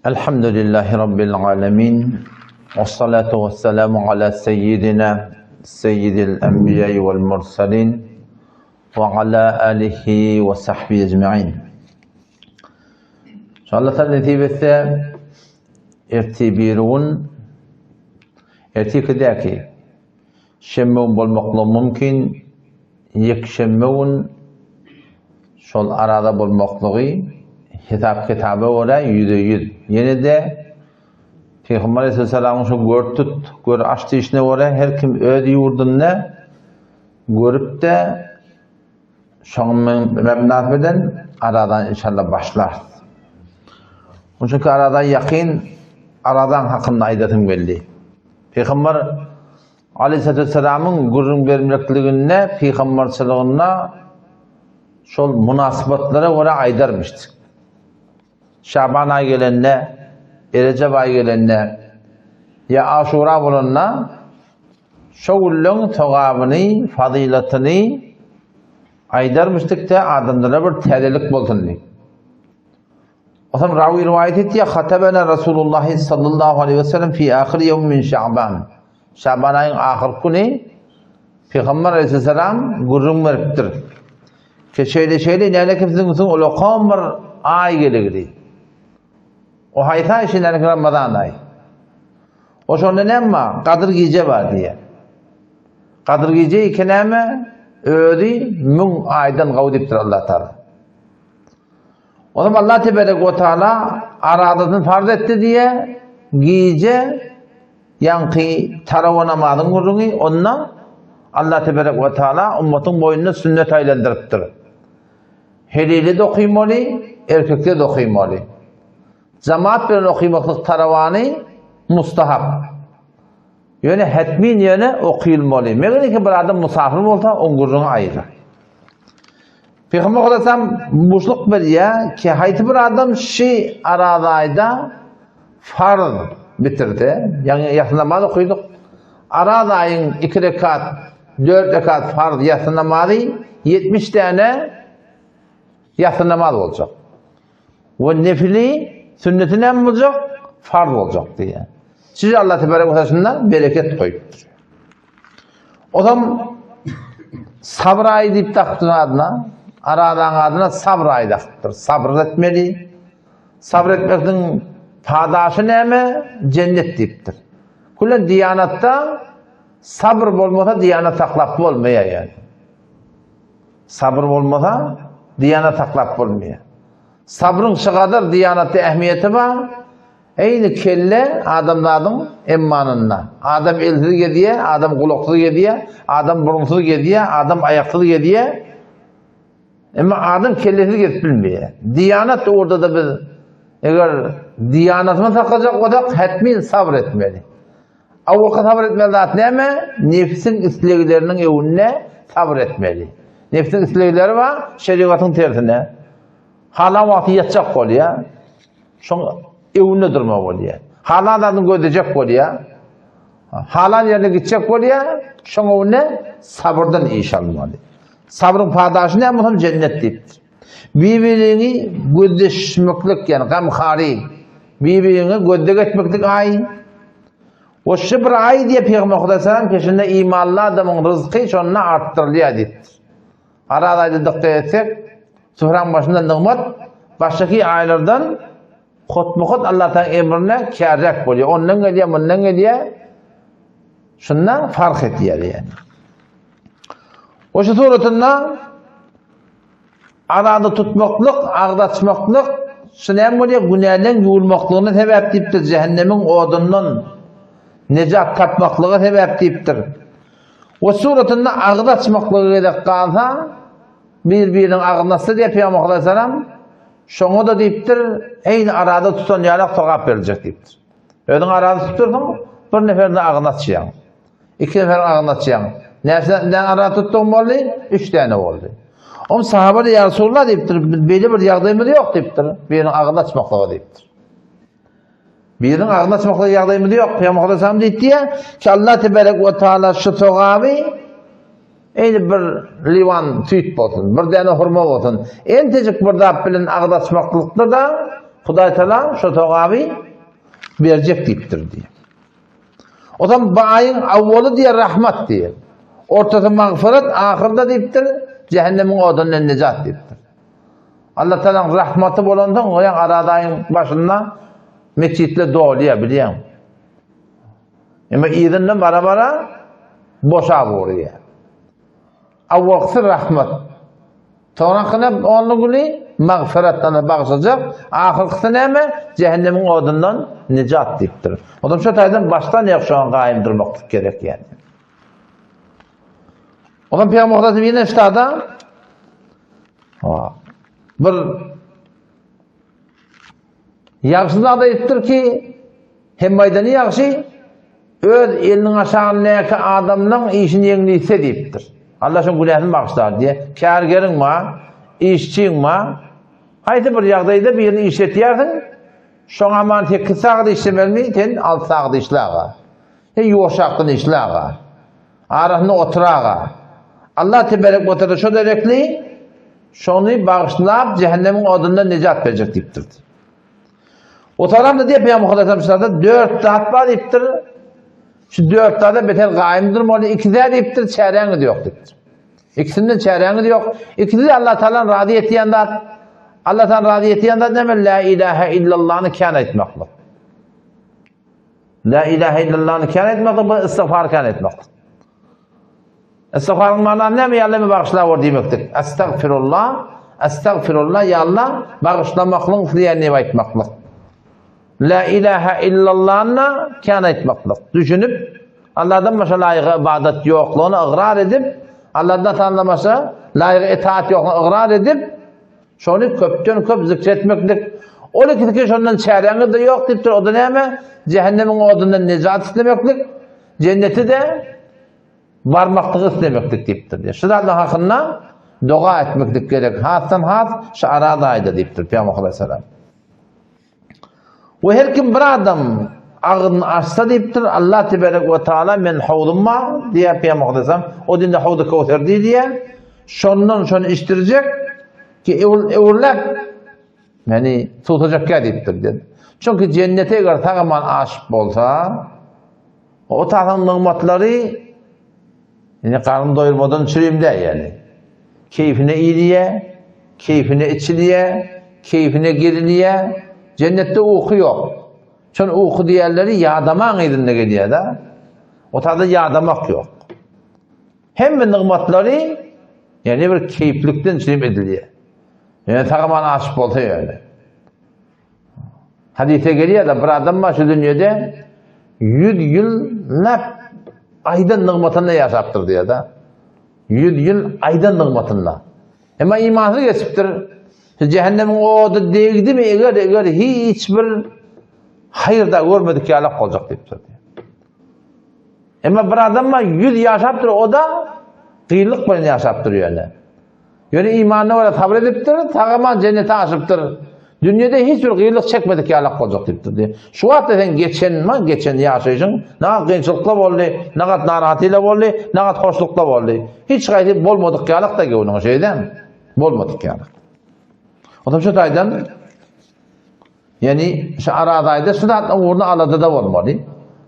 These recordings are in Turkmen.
Elhamdülillahi Rabbil alemin. Ve salatu ve selamu ala seyyidina seyyidil enbiya'i vel mursalin ve ala alihi ve sahbihi ecma'in. Allah Teala nesip etse erti bir gün erteki däki şenbe gün bolmaklygy mümkin ýekşenbe gün şol arada bolmaklygy hesap kitaba görä 100%. Ýene-de Peygamber Aleyhisselam'ın şu gör tut, gör aç diýişine görä her kim öz ýurdunda görüp de şoň mebnasy bilen aradan inşallah başlar. Çünki aradan ýakyn aradan hakynda aýdasym geldi. Peygamber Aleyhisselam'ın gürrüň bermekliginde, peygamberçiliginde şol munasybatlara görä aýdarmyşdyk. Şaban aý gelende, Recep aý gelende, ýa Aşura bolanda şo günleň sogabyny, fazylatyny aýdarmyşdyk-da adamlara bir täzelik bolsun diýip. Otam rawi riwayat etýär, Hatabana Rasulullah sallallahu aleyhi ve sellem fi ahir ýewm min Şaban. Şaban aýyň ahyrky güni Peygamber aleyhisselam gürrüň beripdir. Ki şeýle şeýle näle kimsiň siziň ulakan bir aý geligdi. O haýsy aý şeýle Ramazan aý. O şonda näme bar? Gadyr gije bar diýýär. Gadyr gije iki näme? Özi müň aýdan gawy diýipdir Allah Taala. Onuň Allah tebarek we taala aradasyny farz etdi diýe gije ýaňky tarawa namazyň gürrüňi onda Allah tebarek we taala ummatyň boýnuna sünnet aýlandyrypdyr. Helili de okymaly, erkekde de okymaly. Jamaat bilen okymaklyk tarawany mustahap. Ýöne hetmin ýöne okylmaly. Meger ki bir adam musafir bolsa, oň gürrüňi aýry. Peygamber Aleyhisselam buşluk berýär ki haýsy bir adam şi arazaýda farz bitirdi. Ýagny ýasy namaz okydyk. Arazaýyň 2 rekat, 4 rekat farz ýasy namazy 70 däne ýasy namaz boljak. We nefili sünneti näme boljak? Farz boljak diýýär. Siz Allah tebarek we taala bereket goýupdyr. Odam sabr aýy diýip dakypdyr adyna. Aradan adyna sabr aýy dakypdyr. Sabr etmeli. Sabr etmekniň padaşy näme? Cennet diýipdir. Kulen diýanatda sabr bolmasa diýanat saklap bolmaýar ýani. Sabr bolmasa diýanat saklap bolmaýar. Sabryň şu gadar diýanatda ähmiýeti bar. Eýni kelle adamzadyň emmanynda. Adam elsiz gezýär, adam gulaksyz gezýär, adam burunsyz gezýär, adam aýaksyz gezýär. Emma adam kellesiz gezip bilmeýär. Diýanat ugurda-da biz eger diýanatyny saklajak bolsak, hetmin sabr etmeli. Awalky sabr etmeli zat näme? Nefsiň islegleriniň öňünde sabr etmeli. Nefsiň islegleri bar, şerigatyň tersine. Halan wagty ýatjak bolýar. Şoň öňünde durma bolýar. Halan zadyny gözlejek bolýar. Halan ýerine gitjek bolýar. Şoň öňünde sabyrdan iş almaly. Sabryň padaşy näme bolsa cennet diýipdir. Bir-biriňi gözleşmeklik, ýani gamhary, bir-biriňi gözleg etmeklik aý. O şu bir aý diýip Peygamber Hudaý salam peşinde imanly adamyň rızky şonda artdyrylýar diýipdir. Araz aýda dykgat etsek, süfraň başynda nygmat başdaky aýlardan hotma-hot Allah Taala emrine kärräk bolýar. Ondan gelýär, mundan gelýär. Şunda fark edýär ýani. O şu suratynda arada tutmaklyk, agz açmaklyk şu näme bolýar? Günäleň ýuwulmaklygyna sebäp diýipdir, cehennemiň odundan nejat tapmaklyga sebäp diýipdir. O suratynda agyz açmaklyga gezek galsa, bir-biriniň agzyny açsa diýip Peygamber aleyhisselam, şoňa-da diýipdir, eýni arada tutan ýalak sogap beriljek diýipdir. Özüň arada tutdursyň, bir neferini agzyny açýaň. Iki neferiň agzyny açýaň. Näçe däne arada tutduň boldy? Üç däne boldy. Oň sahaba ya Resulullah diýipdir, beýle bir ýagdaýymyz ýok diýipdir. Biriniň agzyny açmaklyga diýipdir. Biriniň agzyny açmaklyga ýagdaýymyz ýok. Peygamber aleyhisselam diýdi ki Allah tebarek we taala şu sogaby eýni bir liwan süýt bolsun, bir däne hurma bolsun. Entejik bir zat bilen agyz açmaklykda da. Hudaý Taala şo sogaby berjek diýipdir diýip. O zaman bu aýyň awwaly diýer rahmat diýer. Ortasy magfyrat, ahyrda diýipdir, cehennemiň odundan nejat diýipdir. Allah Taalanyň rahmaty bolansoň, oýan Araz aýyň başynda mesjitler dolýar, bilýäň. Emma yzyndan bara-bara boşap urýar. Awwalkysy rahmat. Soňrakyna only güni magfyratdan bagşajak, ahyrkysy näme? Cehennemiň odundan nejat diýipdir. Ondan şu taýdan başdan ýa şoňa gaýym durmaklyk gerek ýani. Ondan Peygamber Hazreti ýene ştada bir Ýagşy zat aýdypdyr ki, hem aýdany ýagşy, öz eliniň aşagyndaky adamlaň işini ýeňletse diýipdir. Allah şoň günäsini bagyşlar diýe. Kärgeriň ma, işçiň ma, haýsy bir ýagdaýda birini işletýärsiň, şoňa aman 8 sagat işlemelimi, sen 6 sagat işle aga. Sen ýuwaşakdan işle aga. Arasynda otur aga. Allah teberek we teala şo derekli şony bagyşlap cehennemiň odundan nejat berjek diýipdir. O taramda diýip Peygamber Muhammed dört zat bar diýipdir. Şu dört zada beter gaýym durmaly, iki zat diýipdir, çäräňiz ýok diýipdir. Ikisinden çäräňiz ýok. Ikisi de Allah Taala razy etýän zat. Allah Taala razy etýän zat näme? La ilaha illallahny kän aýtmaklyk. La ilahe illallahny kän etmeklik, bu istigfar kän etmeklik. Istigfaryň manasy näme? Ýa Allah meni bagyşla bor diýmekdir. Estagfirullah, estagfirullah, ýa Allah bagyşlamaklygyň isleýän diýip aýtmaklyk. La ilahe illallahny kän aýtmaklyk. Düşünip, Allahdan başga laýyk ibadat ýoklugyny ygrar edip, Allahdan tanlamasa laýyk itaat ýoklugyny ygrar edip, Şony köpden köp zikr etmeklik. Ol ikisi şondan çäräňiz-de ýok diýipdir. O da näme? Cehennemiň odundan nejat islemeklik, jenneti de barmaklygy islemeklik diýipdir. Şu zatlar hakynda doga etmeklik gerek. Hasdan has şu Araz aýda diýipdir Pygamber aleyhisselam. We her kim bir adam agzyny açsa diýipdir, Allah teberek we taala men howzum bar diýýär Pygamber aleyhisselam. O dinde howzy Kowser diýilýär. Şondan şony içdirjek ki öwürläp meni suwsajak gel diýipdir diýdi. Çünki jennete eger sag-aman aşyp bolsa, o taýdan nygmatlary ýani garyn doýurmadan çürim däl ýani. Keýfine iýilýär, keýfine içilýär, keýfine gelinýär. Jennetde uky ýok. Şol uky diýenleri ýadamaň yzynda gelýär-de. O taýda ýadamak ýok. Hemme nygmatlary ýani bir keýplikden çürim edilýär. Ýöne sag-aman aşyp bolsa ýöne. Hadise gelýär-de bir adam bar şu dünýede 100 ýyl nap aýdan nygmatynda ýaşapdyr diýýär-de. 100 ýyl aýdan nygmatynda. Emma imansyz geçipdir. Şu cehennemiň ody degdimi eger eger hiç bir haýyr da görmedik ýalak boljak diýipdir. Emma bir adam bar 100 ýaşapdyr, o da gyýlyk bilen ýaşapdyr ýöne. Ýöne imanyna görä sabyr edipdir, sag-aman jennete aşypdyr. Dünýede hiç bir gyýlyk çekmedik ýalak boljak diýipdir diýip. Şu wagtda sen geçen, ma geçen ýaşaýşyň nagat kynçylykla boldy, nagat narahatlyla boldy, nagat hoşlukla boldy. Hiç haýsy bolmadyk ýalak da göwnüňe şeýdämi? Bolmadyk ýalak. Ondan şu taýdan Ýani şu Araz aýda şu zat ugrunda aladada bolmaly.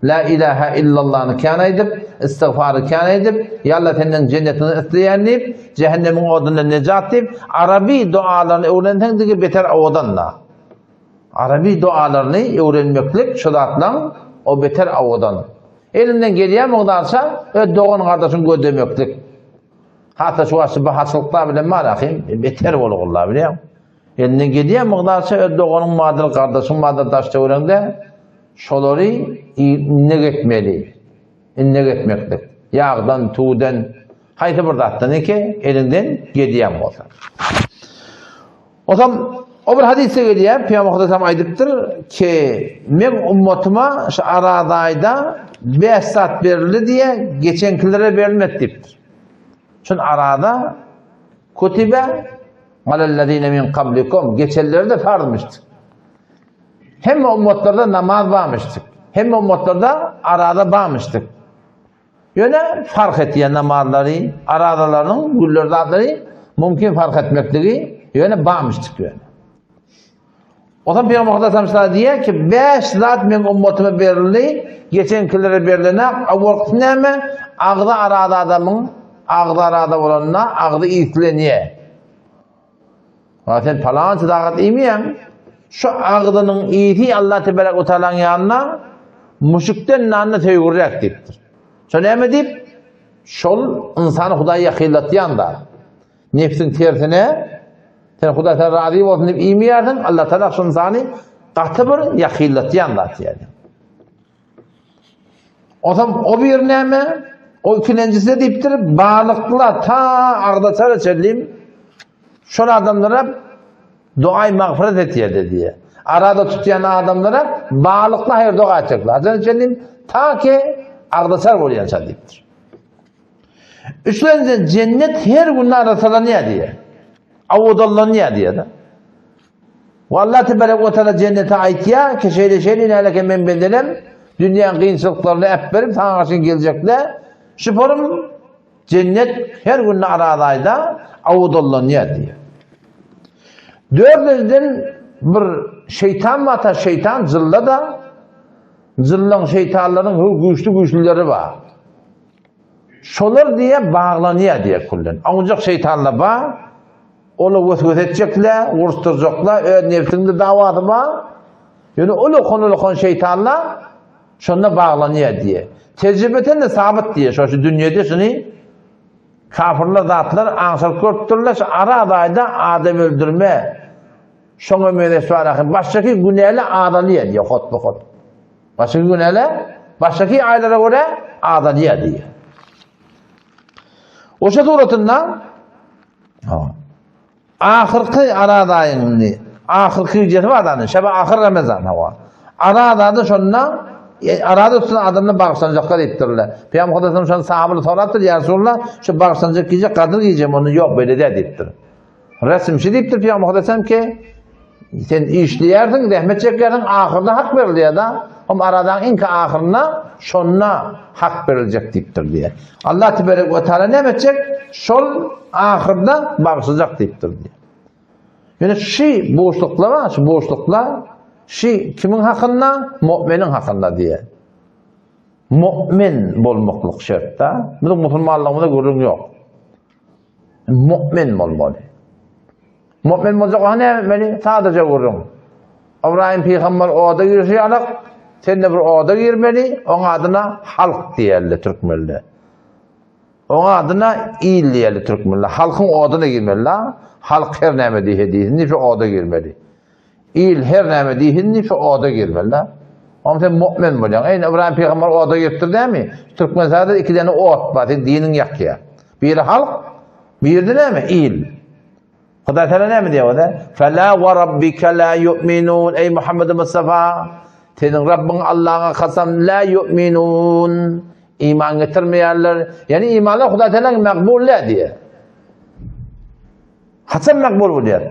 La ilaha illallany kän aýdyp, istigfary kän aýdyp, ýa Allah senden jennetini isleýän diýip, cehennemiň odundan nejat diýip, arabi dualaryny öwrenseň digi beter owadan-da. Arabi dualaryny öwrenmeklik şu zatlaň o beter owadan. Elinden gelýän mugdarça öz dogan gardaşyň gözlemeklik. Hatda şu wagt şu bahaçylyklar bilen bar ahim, beter bolugurlar bilýäň. Elinden gelýän mygdarça öz doganyň bardyr, gardaşyň bardyr daş-töweregiňde, şolary innek etmeli. Innek etmeklik. Ýagdan, tüwden, haýsy bir zatdan eke eliňden gelýän bolsa. Osam o bir hadysda gelýär, Pygamber Hudaýam aýdypdyr ki, men ummatyma şu Araz aýda 5 zat berildi diýe, geçenkilere berilmedi diýipdir. Şun arada kutibe Alellezine min kablikum geçenlerde farzmyşdyk. Hemme ummatlarda namaz barmyşdyk. Hemme ummatlarda arada barmyşdyk. Ýöne fark etýän namazlary, aradalarynyň güller zatlary mümkin fark etmekligi ýöne barmyşdyk ýöne. Ondan Peygamber Huda sallallahu diýýär ki, 5 zat meň ummatyma berildi, geçenkilere berlenak, awalkysy näme? Agzy arada adamyň agzy arada bolanda agzy islenýär. Ha sen palança zat iýmeýäň. Şu agzynyň ýiti Allah tebarek we taalaň ýanynda müşrikden nanny söýgürräk diýipdir. Şo näme diýip? Şol ynsany Hudaýa ýakynlatýan zat. Nefsiň tersine sen Hudaý sen razy bolsun diýip iýmeýärsiň, Allah taala şu ynsany gaty bir ýakynlatýan zat ýaly. Onsoň o bir näme? O ikilenjisi diýipdir, balyklar ta agdaçara çenli şol adamlara duaý magfiret etýärdi diýe. Arada tutýan adamlara balykly haýyr doga etjekler. Haçan çenli ta ki agdaçar bolýança diýipdir. Üçlenjiden cennet her gün arasalanýar diýe. Awudallanýar diýe. We Allah tebarek we taala jennete aýtýar ki şeýle şeýle näleke men bendelem dünýäň kynçylyklaryny äpberip saňa garşy geljekle şu forum jennet her gün arazaýda awudallanýar diýýär. Dördünjiden bir şeýtan bar ta şeýtan jylla da jyllaň şeýtanlaryň güýçli güýçlileri bar. Şolar diýe baglanýar diýe kullen. Awunjak şeýtanlar bar. Ola weswese etjekle, uruşdyrjakla, öz nebsiňde dawasy bar. Ýöne ulakan-ulakan şeýtanlar şonda baglanýar diýe. Tejribeten de sabyt diýe, şo şu dünýede şuny kafirler zatlar aňşyryp görüpdirler, şu ara aýda adam öldürme, şoňa meňzeş bar, başdaky günäli azalýar diýe, hot-bu-hot. Başdaky günäli, başdaky aýlara görä azalýar diýe. Oşa suratynda Ahyrky Araz aýyň indi ahyrky gijesi bar dany, şebe ahyr Ramazan hawa. Araz aýda şonda e, Araz üstüne adamlar bagyşlanjaklar diýipdirler. Pygamber Hudaýdan şony sahabalar sorapdyr, ýa Resulullah, şu bagyşlanjak gije Gadyr gijemi? Onda ýok beýle däl diýipdir. Resmşi diýipdir Pygamber Hudaýdan ki, sen işleýärsiň, zähmet çekýärsiň, ahyrda hak berilýär-da. Hem Arazaň iňki ahyrynda şonda hak beriljek diýipdir diýýär. Allah teberek we taala näme etjek? Şol ahyrda bagyşlajak diýipdir diýýär. Ýöne şu boşluklar bar, şu boşluklar şu kimiň hakynda? Mu'miniň hakynda diýýär. Mu'min bolmaklyk şertde. Biziň musulmanlygymyzda gürrüň ýok. Mu'min bolmaly. Mu'min boljak oňa näme etmeli? Sadaja gürrüň. Ybraýym pygamber oda girişi ýalak, sen-de bir oda girmeli, oň adyna halk diýerler türkmenler. Oň adyna il diýerler türkmenler. Halkyň oduna girmeli. Halk her näme diýse diýsin, diýip şu oda girmeli. Il her näme diýsin diýip şu oda girmeli. Oň sen mu'min bolýaň. Eý, Ybraýym pygamber oda giripdir dämi? Türkmenistanda iki däne ot bar, sen diniň ýakýar. Biri halk, biri-de näme? Il. Hudaý Teala näme diýýär onda? Fela we rabbika la yu'minun. Eý Muhammed Mustafa, seniň Rabbyň Allaha kasam la yu'minun. Iman getirmeýärler. Ýani imanlar Hudaý Teala makbul däl diýýär. Haçan makbul bolýar?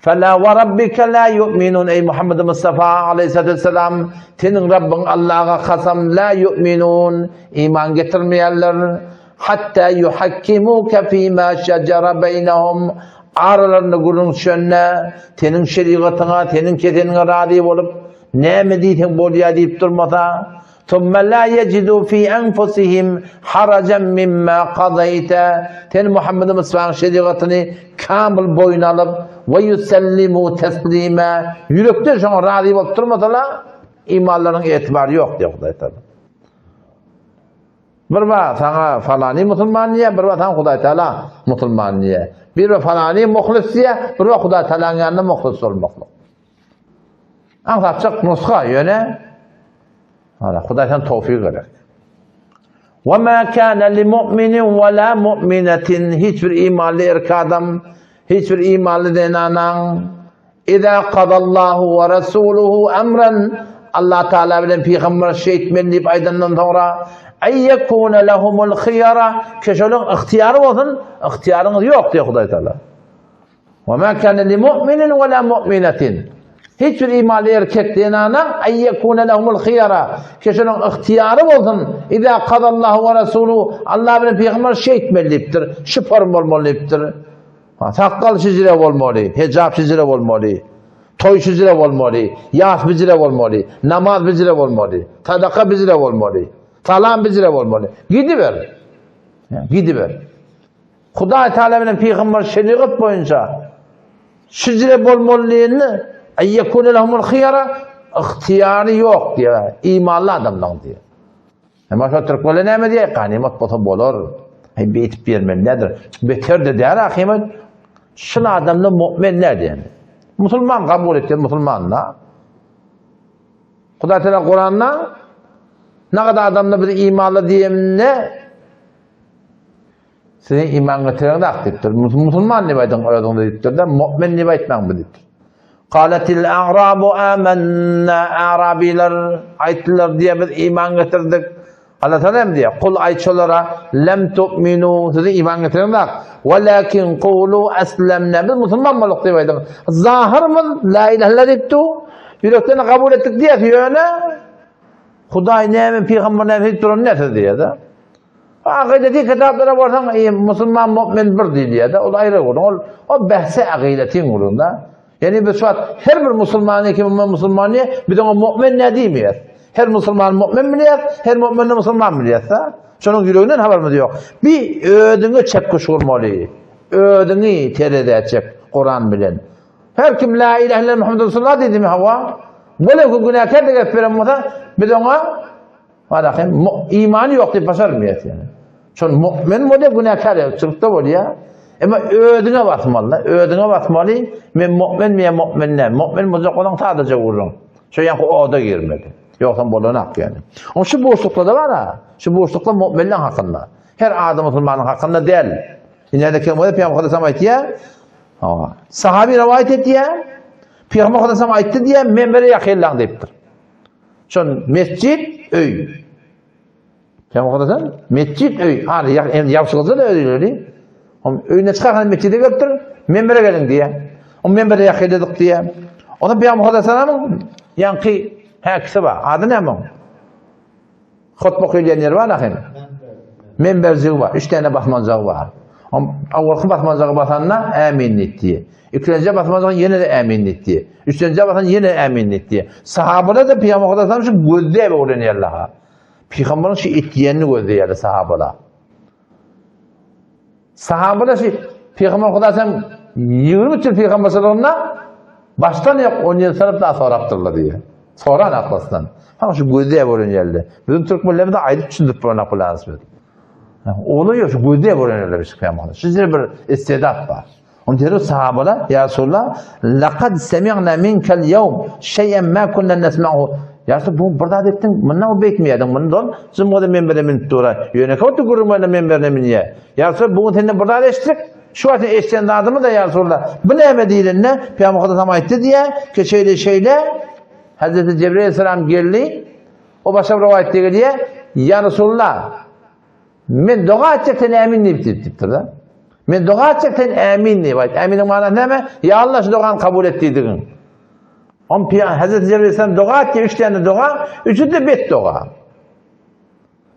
Fela we rabbika la yu'minun. Eý Muhammed Mustafa aleyhissalatu vesselam, seniň Rabbyň Allaha kasam la yu'minun. Iman getirmeýärler. Hatta yuhakkimuka fima şejara beýnehum aralarynda gürrüň düşende, seniň şerigatyňa, seniň keseniňe razy bolup, näme diýseň bolýar diýip durmasa, Thumma la yejidu fi enfusihim harajan mimma qadayta sen Muhammed Mustafanyň şerigatyny kamyl boýun alyp, we yusellimu teslima ýürekden şoňa razy bolup durmasalar, imanlarynyň etibary ýok diýýär Hudaý Taala. Bir ba saňa falany musulman diýýär, bir ba saňa Hudaý Taala musulman diýýär. Bir ba falany muhlis diýýär, bir ba Hudaý Taalanyň ýanynda muhlis bolmaklyk. Aňsatjak nusga ýöne Ana Hudaý sen towfik gerek. Wa ma kana li mu'minin wa la mu'minatin hiç bir imanly erkek adam, hiç bir imanly zenanaň Iza qadallahu we rasuluhu emran Allah Taala bilen pygamber şeýtmeli diýip aýdandan soňra ay yekuna lahumul khiyara keşoliň ygtyýary bolsun, ygtyýaryňyz ýok diýýär Hudaý Taala. Wa ma kana li mu'minin we la mu'minatin Hiç bir imanly erkek zenana ay yekuna lahumul khiyara keşoliň ygtyýary bolsun. Iza qadallahu we rasuluhu Allah bilen pygamber şeýtmeli diýipdir. Şu form bolmaly diýipdir. Sakgal şijire bolmaly, hejap şijire bolmaly. Toý şüjre bolmaly, ýas bijre bolmaly, namaz bijre bolmaly, sadaka bijre bolmaly, salam bijre bolmaly. Gidiber. Gidiber. Hudaý Taala bilen pygamber şerigat boýunça şüjre bolmaly diýende, aýýekune lehumul hyýara ygtyýary ýok diýýär, imanly adamlaryň diýýär. Emma şo türkmenler näme diýýär? Ganymat bolsa bolar. Heý beýtip bermeli däldir. Beter-de däl ahymy. Şul adamlar mu'min däl diýen. Musulman kabul etýän musulman da. Hudaý Teala Kuranda nagada adamlar biz imanly diýende Siziň iman getireňiz ak diýipdir. Musulman diýip aýdyň özüňize diýipdir-de, mu'min diýip aýtmaň bu diýipdir. Qalatil a'rabu amanna Arabiler aýtdylar diýe biz iman getirdik. Allah Taala hem diýe, kul aýt şolara lem tu'minu siziň iman getireňiz ak. Walakin qulu aslamna biz musulman bolduk diýip aýdyň. Zahyrymyz la ilaha illallah diýipdi. Ýürekden kabul etdik diýýär, ýöne Hudaý näme, pygamber näme diýip duran näse diýýär-de. Akydeti kitaplara barsaň, musulman mu'min bir diýilýär-de, ol aýry gürrüň. Ol o bähse akydetiň gürrüňi-de. Ýani biz şu wagt her bir musulmany kim musulman diýe, biz oňa mu'min näme diýmeýäris. Her musulman mu'min bilýär, her mu'mini musulman bilýär-de. Şonuň ýüreginden habarymyz ýok. Bir özüňe çekgiş gurmaly. Özüňi terezä çek Kuran bilen. Her kim la ilahe illallah Muhammed Resulullah diýdimi hawa? Welew ki günäkär de gelip beren bolsa, biz oňa Walakin imany ýok diýip başarmaýar ýani. Şol mu'min bolýar, günäkär ýok, çyrkda bolýar. Emma özüňe basmaly, özüňe basmaly. Men mu'min ýa mu'min däl. Mu'min boljak bolsaň sadaja gürrüň. Şo ýaňky oda girmeli. Ýogsam bolanak ýani. Oň şu boşlukda da bar ha. Şu boşlukda mu'minleň hakynda. Her adam musulmanyň hakynda däl. Ine de kim bolýar, Pygamber Hudaý aýtýar. Sahabi rowaýat etýär. Pygamber Hudaý aýtdy diýär, menbere ýakynlaň diýipdir. Şon mesjit öý. Sen okadysan? Mesjit öý. Ha, ýagşylykda da öýleri. Om öýüne çykarsan mesjide gelipdir. Menbere geliň diýä. Om menbere ýakynladyk diýä. Onda Pygamber Hudaýsalamyň ýaňky häkisi bar. Ady näme oň? Hutba okaýan ýeri bar ahim. Menberjigi bar. Üç tane basmanjagy bar. Awalky basmanjagy basanda ämin diýdi. Ikinji basmanjagy ýene-de ämin diýdi. Üçünji basan ýene ämin diýdi. Sahabalar da Pygamber Hudaýdan şu gözläp öwrenýärler. Pygamberiň şu etýänini gözleýärler sahabalar. Sahabalar şu Pygamber Hudaýdan 23 ýyl pygamberçiliginde başdan ýok 10 ýyl salyp da sorapdyrlar diýýär. Soran aklasdan. Ha şu gözläp öwrenýärler. Bizim türkmenlerimiz aýdyp düşündirip bolan bilen biz. Ola ýok şu gözläp öwrenýärler şu Pygamber. Şu bir istedat bar. Onda diýer sahabalar, Ýa Resulallah, laqad semi'na minkel ýewm şeý'en ma kunna nesma'hu. Ýa Resulallah, bu bir zat etdiň, mundan o beýtmeýärdiň, mundan dol, jumgada menbere münüp dur. Ýöne köp gürrüň bilen menberine münýär. Ýa Resulallah, bu gün senden bir zat eşitdik, şu wagt eşiden zadymyz da ýa Resulallah. Bu näme diýlende, Pygamber Hudaý aýtdy diýär, ki şeýle şeýle Hazreti Cebrail aleyhisselam geldi. O başga bir rowaýatda gelýär, Ýa Resulallah, Men doga etjek sen ämin diýip diýipdir-de. Men doga etjek sen ämin diýip aýt. Äminiň manasy näme? Ýa Allah şu dogany kabul et diýdigiň. On piýan Hazreti Cebrail aleyhisselam doga etdi, üç tane doga, üçü de bet doga.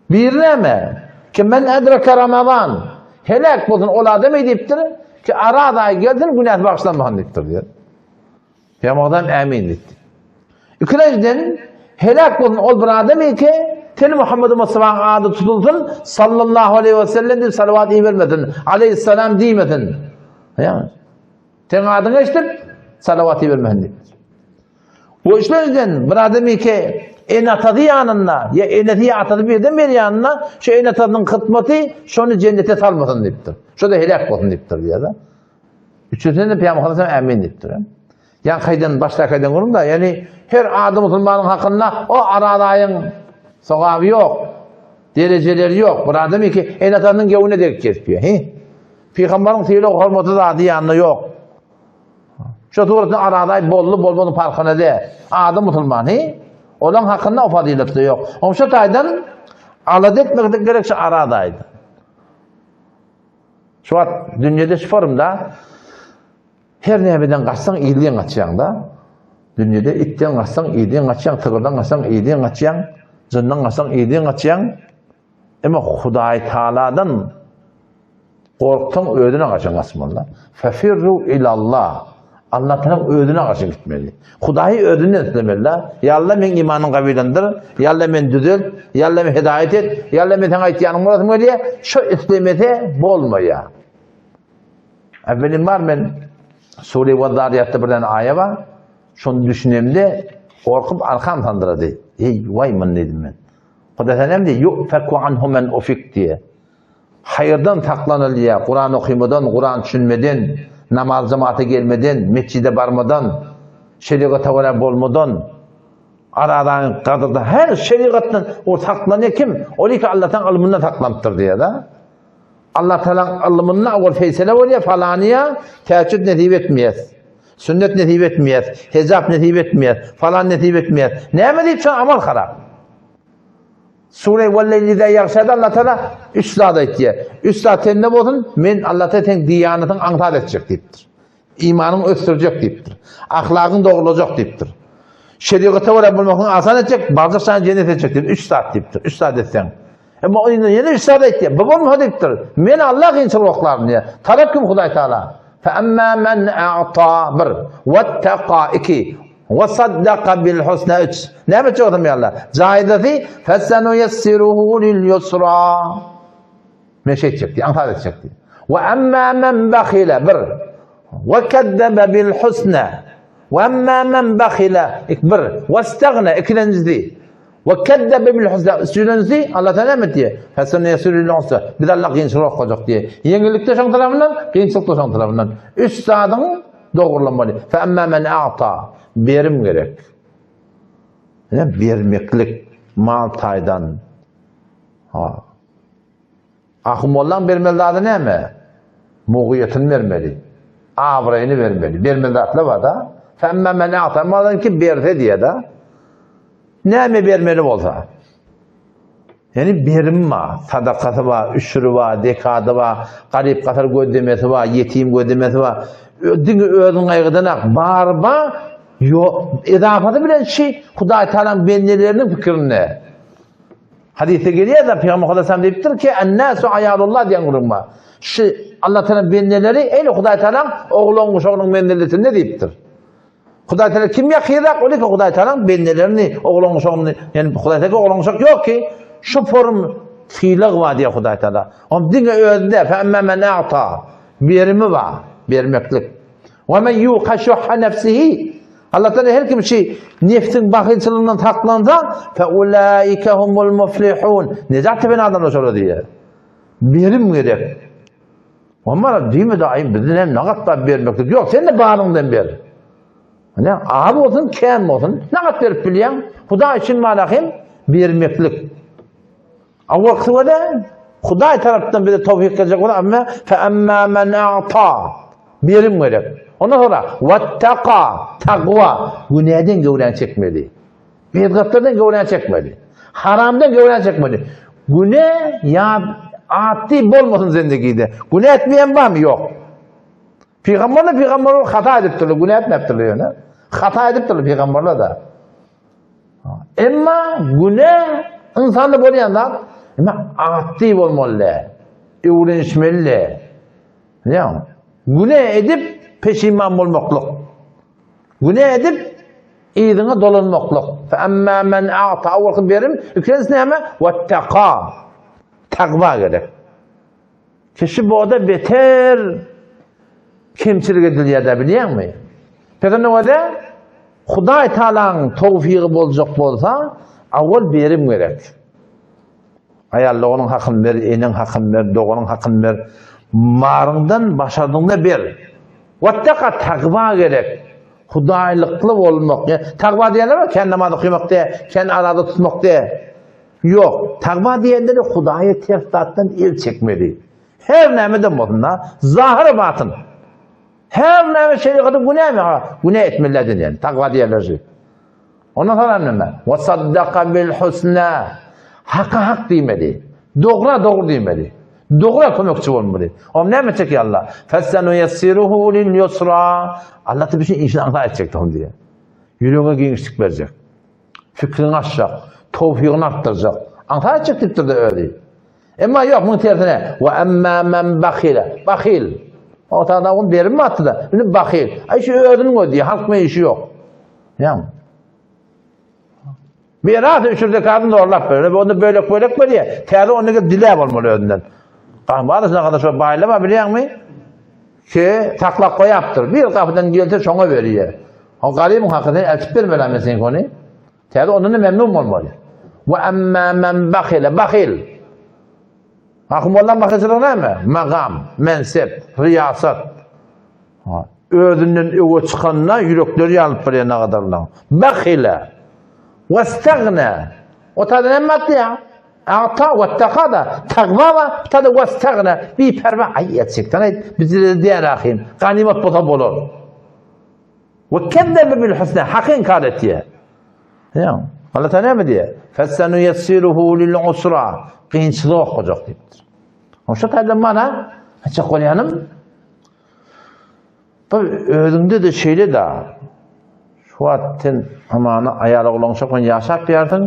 Bir näme? Ki men edrake Ramazan. Helak bolsun ol adam diýipdir ki Araz aýy gelsin günäsi bagyşlanmasyn diýipdir diýär. Pygamberden ämin diýdi. Ikilenjiden helak bolsun ol bir adam ki ten Muhammed Mustafa'nın ady tutulsun sallallahu aleyhi ve sellem diýip salawat ibermesin. Aleyhisselam diýmesin. Ýa. Ten adyny eşidip salawat ibermesin diýip. Bu üçlenjiden bir adam ki ene atasy ýanynda ýa enesi ýa atasy birden bir ýanynda şu ene atasynyň hytmaty şony cennete salmasyn diýipdir. Şo da helak bolsun diýipdir diýýär. Üçünsinde de Peygamber Aleyhisselam ämin diýipdir. Ýa kaýdan başda kaýdan görüň da, ýani her adam musulmanyň hakynda o aradaýyň sogaby ýok. Derejeleri ýok. Bir adam iki ene atasynyň gewine degip geçipýär. He? Peygamberin sylag hormaty zady ýanynda ýok. Şu suratda aradaý boldy, bolmady parkyna de. Adam musulman, he? Olaň hakynda o faziletli ýok. Oň şu taýdan alada etmek gerek şu aradaýdy. Şu wagt dünýede şu forumda her nämeden gaçsaň ilden gaçýaň-da. Dünýede itden gaçsaň ilden gaçýaň, sygyrdan gaçsaň ilden gaçýaň, jyndan gaçsaň ilden gaçýaň. Emma Hudaý Taaladan gorksaň özüne gaçaň gaçmaly. Fefirru ilallah. Allah Taala özüne garşy gitmeli. Hudaýy özünden islemeli. Ýa Allah meň imanym gawylandyr, ýa Allah meni düzelt, ýa Allah meni hidaýat et, ýa Allah men saňa aýtýanym bolasym gelýär. Şo islemese bolmaýar. Äwwelim bar men Sure we Zariyatda bir däne aýa bar. Şony düşünemde gorkup arkam sandyrady. Eý, waý mun diýdim men. Hudaý sen hem diýýär, Yu'feku anhu men ufik diýýär. Haýyrdan saklanylýar, Kuran okymadan, Kuran düşünmeden, namaz jemata gelmeden, metjide barmadan, şerigata görä bolmadan, arazanyň gadyrdan, her şerigatdan o saklanýar kim? Ol iki Allahdan ylmyndan saklanypdyr diýýär-de. Allah Taalaň ylmynda ol feýsele bolýar, falanyýa täjjüd nesip etmeýär. Sünnet nesip etmeýär, hijap nesip etmeýär, falan nesip etmeýär. Näme diýip şo amal harap. Sure Welleyli iza ýagşada Allah Taala üç zat aýtýar. Üç zat sende bolsun, men Allah Taala seň diýanatyňy aňsat etjek diýipdir. Imanyňy ösdürjek diýipdir. Ahlagyňy dogrulajak diýipdir. Şerigata görä bolmagyňy asan etjek, barjak sany jennet etjek diýip, üç zat diýipdir. Üç zat etseň. Emma o indi ýene üç zat aýtýar. Bu bolmasa diýipdir. Men Allah kynçylyk oklaryn diýýär. Talap kim Hudaý Taala? Fe emma men a'ta bir, wettaqa iki, we saddaka bil husna üç. Näme etjek bolsam ýa Allah? Jaýdasy fesenuýessiruhu lil ýusra. Men şeýtjek diýýär, aňsat etjek diýýär. We emma men bakhila bir, we kezzebe bil husna. We emma men bakhila bir, we istagna ikilenjisi. We kezzebe bil husna üçünjisi Allah Taala näme diýýär? Fesenuýessiruhu lil ýusra. Biz Allah kynçylyk okajak diýýär. Ýeňillik-de şoň tarapyndan, kynçylyk-da şoň tarapyndan. Üç zadyň dogrulanmaly. Fe emma men a'ta berim gerek. Ne bermeklik mal taýdan. Ha. Ahy mollaň bermeli zady näme? Mugyýetini bermeli. Abraýyny bermeli. Bermeli zatlar bar-da. Femme men a'ta malan ki berse diýe-de. Näme bermeli bolsa. Ýani berim bar, sadakasy bar, üşüri bar, zekady bar, garyp-gasar gözlemesi bar, ýetim gözlemesi bar. Diňe özüň gaýgydan-ak bar bar, ýok. Edafasy bilen şi Hudaý Tagalaň bendeleriniň pikirinde. Hadysda gelýär-de, Pygamber Hudaý diýipdir ki, "Ennasu aýalullah" diýen gürrüň bar. Şu Allah Taala bendeleri eýle Hudaý Taalaň oglan guşagynyň menziletinde diýipdir. Hudaý Taala kim ýakyrak, ol ýeke Hudaý Taalaň bendelerini, oglan guşagyny, ýani Hudaý Taala oglan guşak ýok ki, şu form sylag bar diýär Hudaý Taala. Om diňe özünde, fe emme men a'ta, berimi bar, bermeklik. Ve men yuqa şuhha nefsihi, Allah Teala her kim şi nefsiň bahylçylygyndan saklansa, fe ulaika humul muflihun. Nejat tapan adamlar şolar diýär. Berim gerek. Omar diýmedi, aý bizden hem nagat bar bermeklik. Ýok, sen de baryňdan ber. Ne az bolsun, kän bolsun, nagat berip bilýäň. Hudaý üçin mana hem bermeklik. Awalky wada Hudaý tarapdan bize towfik geljek bolar, amma fe amma men a'ta berim gerek. Ondan sonra wattaqa taqwa günäden göwräni çekmeli. Bidgatlardan göwräni çekmeli. Haramdan göwräni çekmeli. Güne ýa atdy bolmasyn zendegide. Güne etmeýän barmy? Ýok. Pygamberler pygamberler hata edipdirler, güne etmepdirler ýöne. Hata edipdirler pygamberler da. Emma güne insanda bolýan zat, emma atdy bolmaly däl. Öwrenişmeli däl. Bilýäňmi? Güne edip peşiman bolmaklyk. Güne edip yzyňa dolanmaklyk. Fe emma men a'ta awalky berim, ikinjisi näme? Wettaka. Takwa gerek. Kişi boda beter kemçilik edilýär-dä bilýäňmi? Peki nowada Hudaý Taalaň towfygy boljak bolsa, awal berim gerek. Aýal doganyň hakyny ber, eneň hakyny ber, doganyň hakyny ber. Maryňdan başardygyňda ber. Wattaka takwa gerek. Hudaýlykly bolmak. Takwa diýenler bar, kän namaz okamak diýe, kän araza tutmak diýe. Ýok, tagwa diýende-de Hudaýa ters zatdan el çekmeli. Her nämeden bolsun-da, zahyr batyn. Her näme şerigatyň günämi? Ha, günä etmeliler diýen, tagwa diýerler şu. Ondan soň näme? Wa saddaka bil husna. Haka hak diýmeli. Dogra dogry diýmeli. Dogra kömekçi bolmaly. Oňa näme etjek Allah? Fesenuyassiruhu lil yusra. Allah da bir şey işini aňsat etjek diýär. Ýüregiňe giňişlik berjek. Fikriňi açjak, towfygyny artdyrjak. Aňsat etjek diýipdir-de özi. Emma ýok, muň tersine, we emma men bakhila, bahyl. O tada on berim atdy-da. Indi bahyl. Aý şu özüniň özi, halk bilen işi ýok. Ýa. Miras üçin zekatyny zorlap berer. Onda bölek-bölek berýär. Täze onda gelip diläp bolmaly özünden. Gahmar şuna şo baýlama bilýäňmi? Ki saklap goýapdyr. Bir gapydan gelse şoňa berýär. O garybyň hakyny eltip bermeli men sen ony. Täze ondan da memnun bolmaly. Wa amma men bakhila bakhil. Hakim bollan bahylçylyk näme? Magam, mensep, riýasat. Özünden öňe çykanda ýürekleri ýanyp barýar nagadarlaryň. Bakhila wastagna. O taýda näme atýar? Ata wattaka-da, tagwa bar, bu taýda wastagna, biperwa, aý etjekden aýt, bizde däl ahym, ganymat bolsa bolar. We kezzebe bil husna, haky inkar etýär. Ýa, Allah Taala näme diýýär? Fesenuýessiruhu lil usra, kynçylyk okajak diýipdir. Şo taýda mana açyk bolýanym, Bir özüňde-de şeýle-dä. Şu wagt sen hamana aýal oglan şok bilen ýaşap ýarsyň.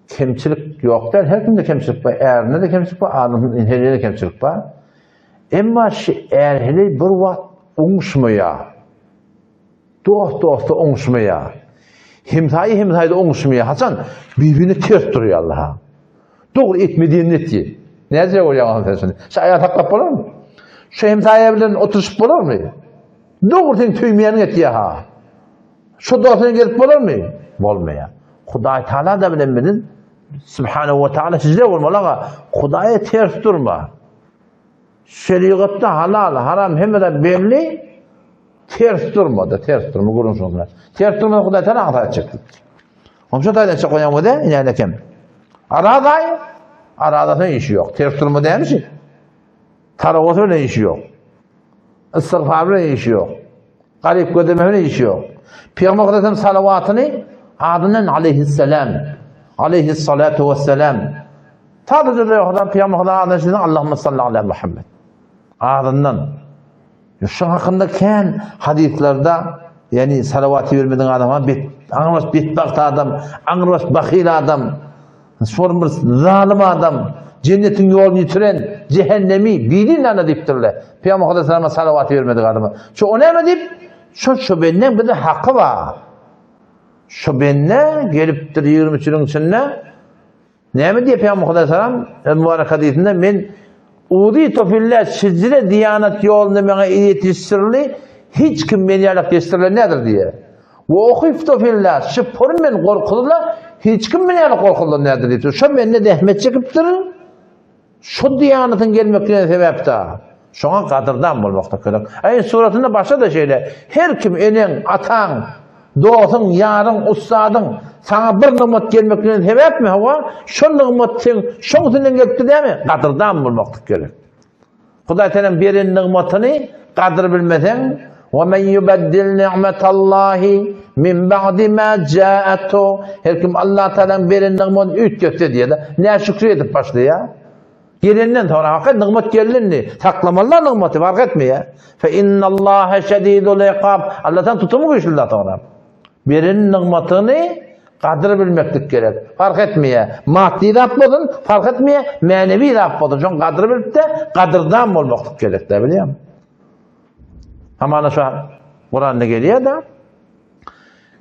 Kemçilik ýok däl, her kimde kemçilik bar, ärinde-de kemçilik bar, adamyň herinde-de kemçilik bar. Emma şu är-heleý bir wagt oňuşmaýar. Dost dosta oňuşmaýar. Hemsaýa hemsaýada oňuşmaýar. Haçan? Bir-birine ters durýarlar. Dogry etme diýenini etýär. Näce bolýar onuň sen şuny? Şu aýal saklap bolarmy? Şu hemsaýa bilen oturyşyp bolarmy? Dogry sen söýmeýäniň etýär ha. Şu dostuň gelip bolarmy? Bolmaýar. Hudaý Taala da bilen biziň Subhanahu wa Taala sizde bolmaly aga. Hudaýa ters durma. Şerigatda halal, haram hemme zat belli. Ters durma-da, ters durma gürrüň şonuň bilen. Ters durma Hudaý Taala aňsat etjek. Onça taýdan çyk goýan bolsa, ine kem. Araday, aradasyna işi ýok. Ters durma dälmi? Tarawasy bilen işi ýok. Istigfar bilen işi ýok. Garyp gözleme bilen işi ýok. Peygamber Hudaýdan salawatyny adyndan aleyhisselam, aleyhissalatu vesselam. Sadece Hudaý Peygamber Hudaý adyndan Allahumma salli ala Muhammed. Adyndan. Şu hakynda kän hadyslarda, ýagny salawat bermedik adama bet, aňrybaş betbagt adam, aňrybaş bahyl adam, şol bir zalym adam, jennetiň ýoluny ýitiren, jehennemi bidin ana diýipdirler. Pygamber Hudaý salawat bermedik adama. Şu o näme diýip? Şu şu benden bize haky bar. Şu bende gelipdir 23 ýylyň içinde Näme diýýär Pygamber Hudaý salam öz mübarek hadysynda men uzitu fillah şijre diýanat ýolunda maňa ýetişdirildi hiç kim meni ýalak ýetişdirilen nädir diýýär. We uhiftu fillah şypyr men gorkuzyla hiç kim meni ýalak gorkuzylan nädir diýipdir. Şo mende zähmet çekipdir. Şu diýanatyň gelmekligine sebäp-da. Şoňa gadyrdan bolmakda gerek. Aý suratynda başda-da şeýle. Her kim eneň, ataň, dostuň, ýaryň, ussadyň saňa bir nygmat gelmekligine sebäpmi? Hawa, şol nygmat seň şoň üstünden gelipdir dämi? Gadyrdan bolmaklyk gerek. Hudaý seniň beren nygmatyny gadyr bilmeseň, Wa men yubaddil ni'metallahi min ba'di ma ja'atu. Her kim Allah Taalanyň beren nygmatyny üýtgetse diýýär-de, näşükür edip başlaýar. Gelenden soňra hakykat nygmat geldi indi. Saklamalylar nygmaty, fark etmeýär. Fe innallaha şedidul iqab. Allahdan tutumy güýçli da soňra. Beren nygmatyny gadyr bilmeklik gerek. Fark etmeýär. Maddy zat bolsun, fark etmeýär, mänewi zat bolsun. Şoň gadyr bilip-de, gadyrdan bolmaklyk gerek da bilýärmi? Hamana şu Kuranda gelýär da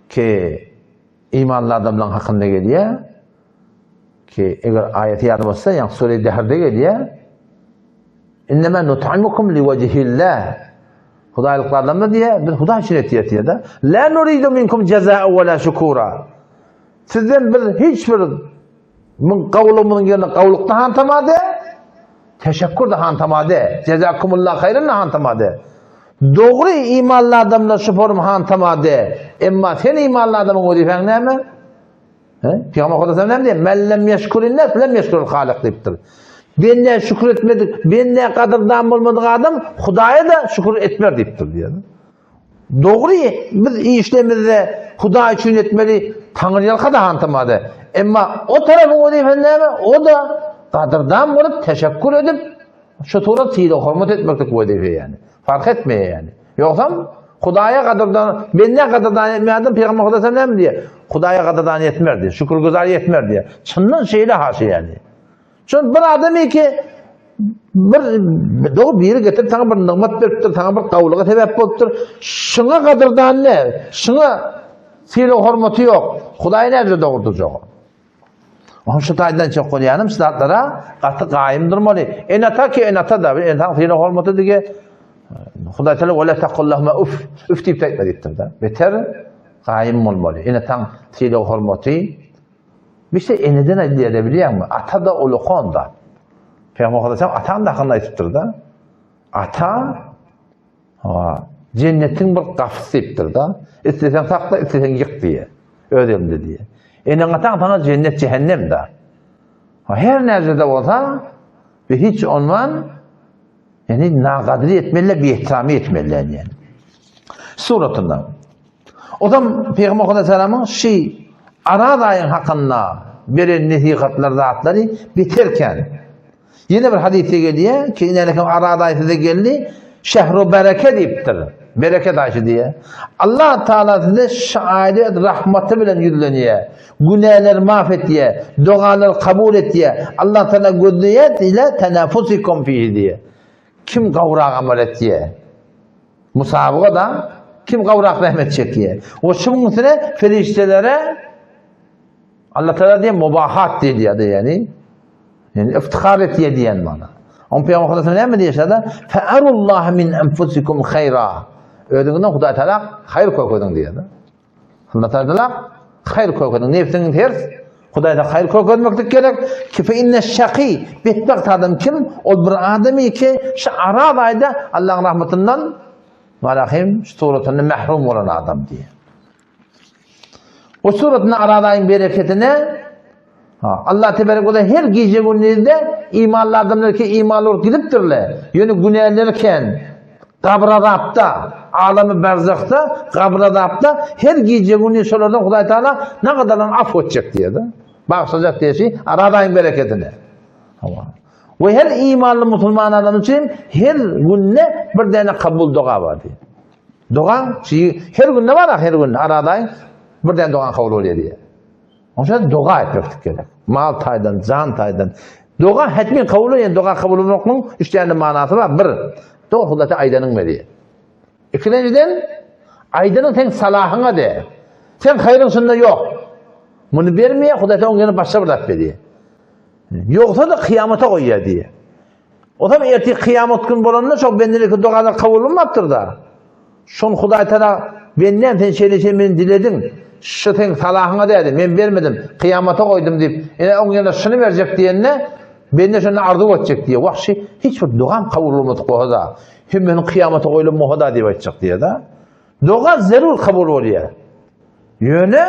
ki imanly adamlaryň hakynda gelýär ki eger aýaty ýadyma bolsa, ýa sure Dehrde gelýär. Innema nut'imukum liwajhillah. Hudaýlykly adamlar diýýär, biz Hudaý üçin etýäris diýýär-de. La nuridu minkum jazaa we la şukura. Sizden biz hiç bir Muň gawlygymyzyň ýerine gawlykda hantamady, teşekkür-de hantamady, jezakumullah haýran-da hantamady. Dogry imanly adamlar şu forum hantamady. Emma sen imanly adamyň wezipäň näme? He? Pygamber Hudaý näme diýýär? Men lem ýeşkurin nas, lem ýeşkurul halyk diýipdir. Bende şükür etmedik, bende gadyrdan bolmadyk adam Hudaýa da şükür etmer diýipdir diýýär. Dogry, biz işlemizde Hudaý üçin etmeli, Taňryýalka-da hantamady. Emma o tarapyň wezipesi näme? O-da gadyrdan bolup, teşekkür edip, şu surat sylag-hormat etmeklik wezipe ýaly. Fark etmeýär ýaly. Ýogsam, Hudaýa gadyrdan, bendä gadyrdan etmeýän adam Pygamber Hudaý näme diýýär? Hudaýa gadyrdan etmer diýýär, şükürgüzar etmer diýýär. Çyndan şeýle haşy ýaly. Şol bir adam ki. Bir dogry biri getirip saňa bir nygmat beripdir, saňa bir gawlyga sebäp bolupdyr. Şuňa gadyrdan ne? Şuňa sylag hormaty ýok. Hudaý näde dogurdujak? Onuň şu taýdan çok bolýanym şu zatlara gaty gaýym durmaly. Ene-ata ki ene-ata da, ene-ataň sylag hormaty dige Hudaý Teala wala taqullahuma uf, üf diýip aýtma diýipdir da. Beter gaýym bolmaly. Ene-ataň sylag hormaty Bir şey eneden aýdylýar bilýäňmi? Ata da ulakan da. Peygamber Hudaý ataň da hakynda aýdypdyr da. Ata ha, jennetiň bir gapysy diýipdir da. Isleseň sakla, isleseň ýyk diýe. Öz elinde diýe. Eneň ataň sana jennet cehennem da. Ha, her näzede bolsa bir hiç onman yani nagadry etmeli, bir ihtiramy etmeli yani. Suratynda. Ozam Pygamber Aleyhisselamyň şi Araz aýyň hakynda beren nesihatlar zatlary beterken. Ýene bir hadysda gelýär ki, inänekem Araz aýy size geldi, şehru bereke diýipdir. Bereket aýy diýýär. Allah Taala size şu aýda rahmaty bilen ýüzlenýär. Günäleri maaf etýär, dogalary kabul etýär. Allah Taala gözleýär ila tenafusikum fihi diýýär. Kim gowrak amal etýär? Musabyga da kim gowrak zähmet çekýär? O şunuň üstüne perişdelere Allah Teala diýen mubahat diýilýär ýani. Ýani iftihar etýär diýen mana. On Peygamber Hudaý näme diýýär? Fa'arullah min anfusikum hayra. Özüňden Hudaý Teala haýyr kökediň diýýär. Allah Teala haýyr kökediň. Nefsiňiň ters Hudaýda haýyr kökezmeklik gerek. Ki fe inne şaki betbagt adam kim? Ol bir adamy ki şu Araz aýda Allah'ın rahmetinden Malahim şu suratynda mahrum bolan adam diýýär. O suratynda Araz aýyň bereketine Ha, Allah tebarek we her gije gündizde imanly adamlar ki imanly bolup gidipdirler. Ýöne günäleri kän. Gabr azapda, alamy berzahda, gabr azapda her gije gündiz şolardan Hudaý Taala ne gadaran af etjek diýdi. Bagşlajak diýşi Araz aýyň bereketine. Hawa. We her imanly musulman adam üçin her günde bir däne kabul doga bar diýdi. Doga, her günde bar, her günde Araz aýyň bir däne doga kabul bolýar diýdi. Onuň üçin doga etmeklik gerek. Mal taýdan, jan taýdan. Doga hetmin kabul bolýar. Doga kabul bolmaklygyň üç tane manasy bar. Bir, doga Hudaýa aýdanyň berýär. Ikinjiden, aýdanyň sen salahyňa de. Sen haýryň şunda ýok. Muny bermeýär, Hudaý oň ýerine başga bir zat berýär. Ýogsa-da kyýamata goýýar diýýär. O zaman ertir kıyamet gün bolanda şo bendelik dogalar kabul bolmapdyr da. Şon Hudaý Taala benden sen şeýle şey men diledin. Şu sen salahyňa dädi, men bermedim, kıyamata goýdum diýip, ene oň ýerine şuny berjek diýende, bende şony arzuw etjek diýe. Wahşy hiç bir dogam kabul bolmadyk bolsa da, hem meniň kıyamata goýlan bolsa da diýip aýtjak diýe da. Doga zerur kabul bolýar. Ýöne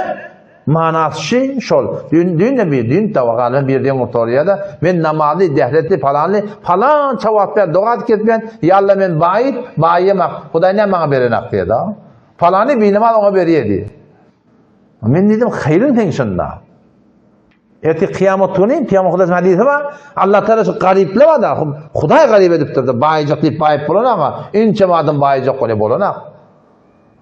manasy şol. Dün dün de bir dün dawa galan bir den gurtarýar da men namazy dehletli palanly palan çawap ber doga etmän ya Allah men baýyp baýamak Hudaý näme maňa beren ak diýär da. Palany bir namaz oňa berýär diýär. Men diýdim haýryň sen şunda. Ertir kıyamet günü, Peygamber Hudaýyň hadisi bar. Allah Teala şu garyplar bar da, Hudaý garyp edipdir de, baýjak diýip baýyp bolan aga, inçe adam baýjak bolýar bolan ak.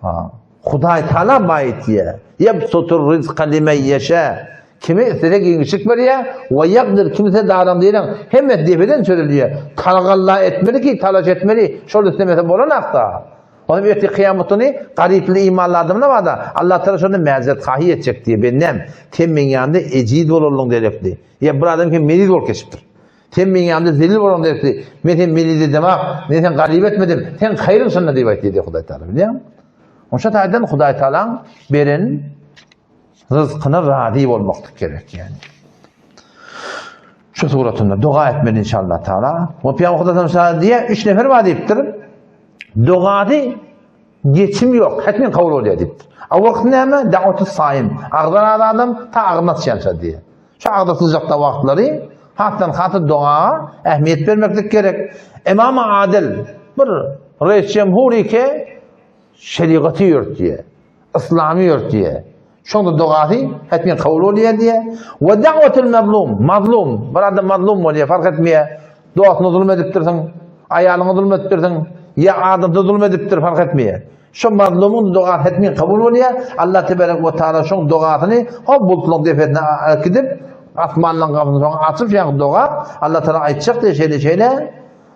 Ha. Hudaý Teala baýytýar. Ýebsutur rizqa limen ýeşe. Kimi islese giňişlik berýär, we ýakdir kimse daran diýen, hemme depeden çözülýär. Talgalla etmeli ki, talaş etmeli, şol islemese bolan akda. Onuň ertir kyýamat güni garyply imanly adamlar bar-da, Allah Teala şonda mäzret hahy etjek diýýär. Bendäm, sen meň ýanymda ejiz bolanlygyň derekli. Ýa bir adam hem meriz bolup geçipdir. Sen meň ýanymda zelil bolan derekli. Men seni meriz edemok, men seni garyp etmedim. Sen haýryň şonda diýip aýtdy diýýär Hudaý Teala. Bilýäňmi? Oşa taýdan Hudaý Tealaň beren rızkyna razy bolmaklyk gerek ýani. Şu suratynda doga etmeli inşallah Teala. O Peygamber Hudaý diýýär, üç nefer bar diýipdir. Dogady geçim ýok, hetmen kabul bolýar diýipdir. A wagt näme? Da'watu saim. Agzan adam ta agzyny açýança diýýär. Şu agzy açyljakda wagtlary hasdan hasy doga ähmiýet bermeklik gerek. Imam Adil bir reis jemhur ike şerigaty ýörtýär. Yslamy ýörtýär. Şonda dogasy hetmen kabul bolýar diýýär. We da'watul mazlum, mazlum, bir adam mazlum bolýar, fark etmeýär. Dostuňa zulum edipdirsiň, aýalyňa zulum edipdirsiň, ýa adamsa zulum edipdir, fark etmeýär. Şo mazlumyň dogasy hetmen kabul bolýar. Allah tebarek we taala şoň dogasyny hop bulutlaryň depesine alyp gidip. Asmanlaryň gapysyny şoňa açyp ýaňky doga Allah Taala aýtjak diýýär şeýle şeýle.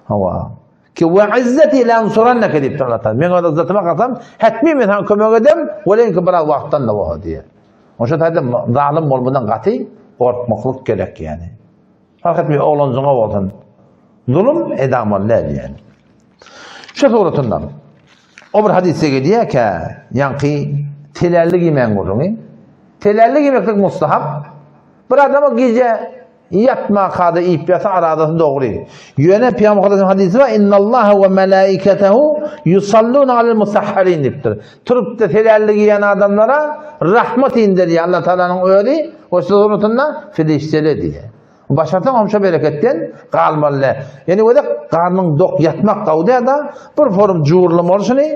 Hawa. Ki we izzeti la ansurannaka diýipdir Allah Taala. Men öz izzetime kasam, hetmi men saňa kömek ederin, welenki biraz wagtdan da bolsa diýýär. Oşa taýda zalym bolmadan gaty gorkmaklyk gerek ýani. Fark etmeýär oglanjyňa bolsun. Zulum edamaly däl ýani. Şu suratynda o bir hadysda gelýär ki, ýaňky telälli giýmäň gürrüňi. Telälli giýmeklik mustahap. Bir adama gije ýatmaka-da iýip ýatsa aradasy dogry. Ýöne Pygamber Muhammed hadysy bar, Innallaha we malaikatehu yusalluna alel musahharin diýipdir. Turup-da telälli giýen adamlara rahmat inderýär Allah Taalanyň özi we suratynda perişdeler diýýär. Başarsaň hem şo bereketden galmaly däl. Ýöne gödek garnyň dok ýatmak gowy däl-de, bir forum jurlamaly şuny.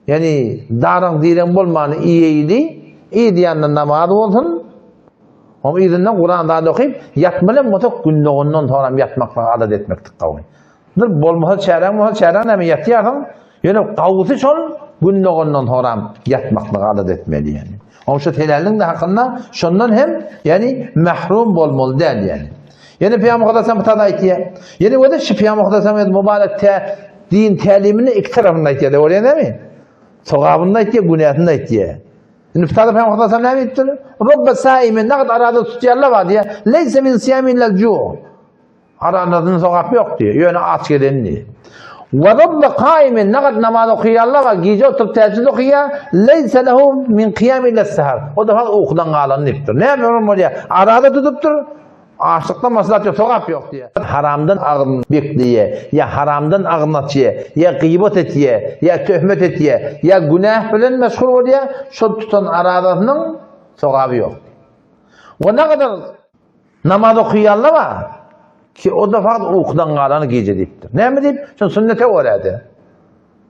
Ýani daryň direň bolmany iýeýli, yz ýanynda namaz bolsun. Oň yzyndan Kuran zat okyp, ýatmaly hem bolsa gün dogandan soňram ýatmaklygy adat etmeklik gowy. Bir bolmasa çäräň bolsa çäräň näme ýatýarsyň, ýöne gowusy şol gün dogandan soňram ýatmaklygy adat etmeli ýani. Oň şu telälliň de hakynda şondan hem ýani mahrum bolmaly däl ýani. Ýene Pygamber Muhammed bu tada aýtýar. Ýene özi şu Pygamber Muhammed mübarek te din tälimini iki tarapynda aýtýar, bolýar näme? Sogabyny aýtýar, günäsini aýtýar. Indi bu tada Pygamber Muhammed näme diýipdir? Robbe saimin naqad arada tutýarlar bar diýär. Leysa min siyamin illal ju'. Aradasyny sogap ýok diýär. Ýöne aç gelen diýär. Wa robbe qaimin naqad namaz okaýarlar bar, gije oturyp täjjüd okaýar. Leysa lehu min qiyam illa sahar. O da ukudan galan diýipdir. Näme bolýar? Arada tutupdyr. Açlykdan maslahat ýok, sogap ýok diýýär. Haramdan agzyny bekleýär, ýa haramdan agzyny açýar, ýa gybat etýär, ýa töhmet etýär, ýa günäh bilen meşgul bolýar, şol tutan arazasynyň sogaby ýok. We nägadar namaz okaýanlar bar ki, o-da fakat ukudan galan gije diýipdir. Näme diýip? Şol sünnete görä-de,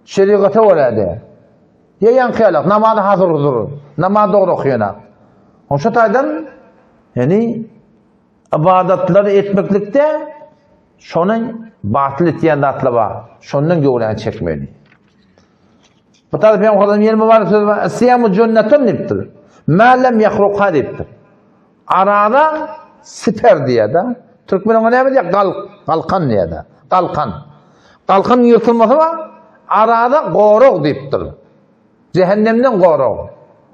şerigata görä-de. Ýa ýaňky ýalak, namazy hazır-huzur, namaz dogry okaýanak. Şo taýdan Ýagny ybadatlary etmeklikde şony batyl etýän zatlar bar. Şondan göwräni çekmeli. Bu taýda Pygamber Hudaýyň ýene mübarek sözi bar. Siýamu jennetun diýipdir. Ma lem ýahruka diýipdir. Arada siper diýýär-de. Türkmen oňa näme diýýär? Gal, galkan diýýär-de. Galkan. Galkan ýyrtylmasy bar. Arada gorag diýipdir. Jähennemden gorag.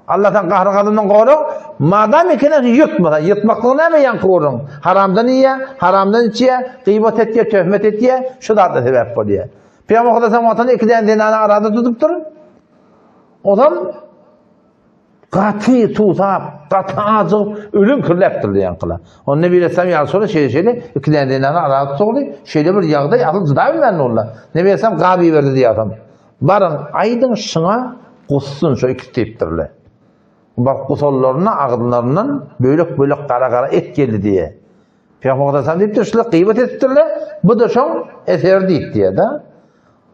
Allahdan gahry-gazabyndan gorag. Madam ekene ýyrtmasa, ýyrtmaklygy näme ýaňky gürrüň? Haramdan iýýär, haramdan içýär, gybat etýär, töhmet etýär, şu zatlar sebäp bolýar. Pygamber Hudaýa watany iki däne zenany arada tutupdyr. Ozal gaty suwsap, gaty ajygyp, ölüm kirläpdir diýen kyla. Onda Nebi Aleyhisselam ýa Resulallah şeýle şeýle iki däne zenany arada tutugly, şeýle bir ýagdaý asyl jyda bilmän boldy. Nebi Aleyhisselam gap iberdi diýýär. Baryň, aýdyň şyňa gussun şo ikisi diýipdirler. Baryp gusanlarynda agyzlaryndan bölek-bölek gara-gara et geldi diýýär. Pygamber Muhammet diýipdir, şular gyýbat edipdirler, bu-da şoň eseri diýip diýýär-de.